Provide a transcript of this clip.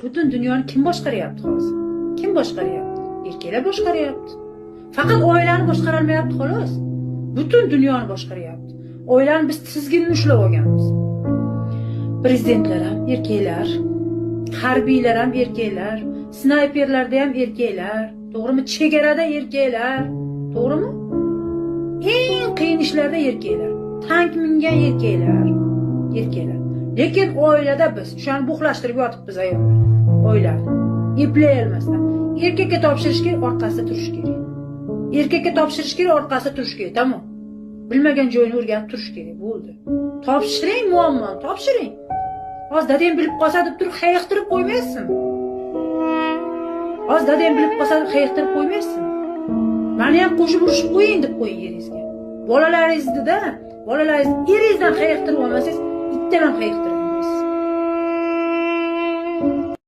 Butun dunyoni kim boshqaryapti hozir? Kim boshqaryapti? Erkaklar boshqaryapti. Faqat oilani boshqarolmayapti, xolos. Butun dunyoni boshqaryapti. Oilani biz tizginini ushlab olganmiz. Prezidentlar ham erkaklar, harbiylar ham erkaklar, snayperlarda ham erkaklar, to'g'rimi? Chegarada erkaklar, to'g'rimi? Eng qiyin ishlarda erkaklar. Tank mingan erkaklar, erkaklar. Lekin oilada biz o'shani buxlashtirib yotibmiz ayollar. Oilani eplay olmasdan. Erkakka topshirish kerak, orqasida turish kerak. Erkakka topshirish kerak, orqasida turish kerak, tamom. Bilmagan joyini o'rganib turish kerak, bo'ldi. Topshiring muammoni, topshiring. Hozir dadang bilib qolsa deb turib hayiqtirib qo'ymaysizmi? Hozir dadang bilib qolsa deb hayiqtirib qo'ymaysizmi? Mani ham qo'shib urishib qo'ying deb qo'ying eringizga. Bolalaringizni-da, bolalaringizni eringizdan hayiqtirib olmasangiz, itdan ham hayiqtiradi.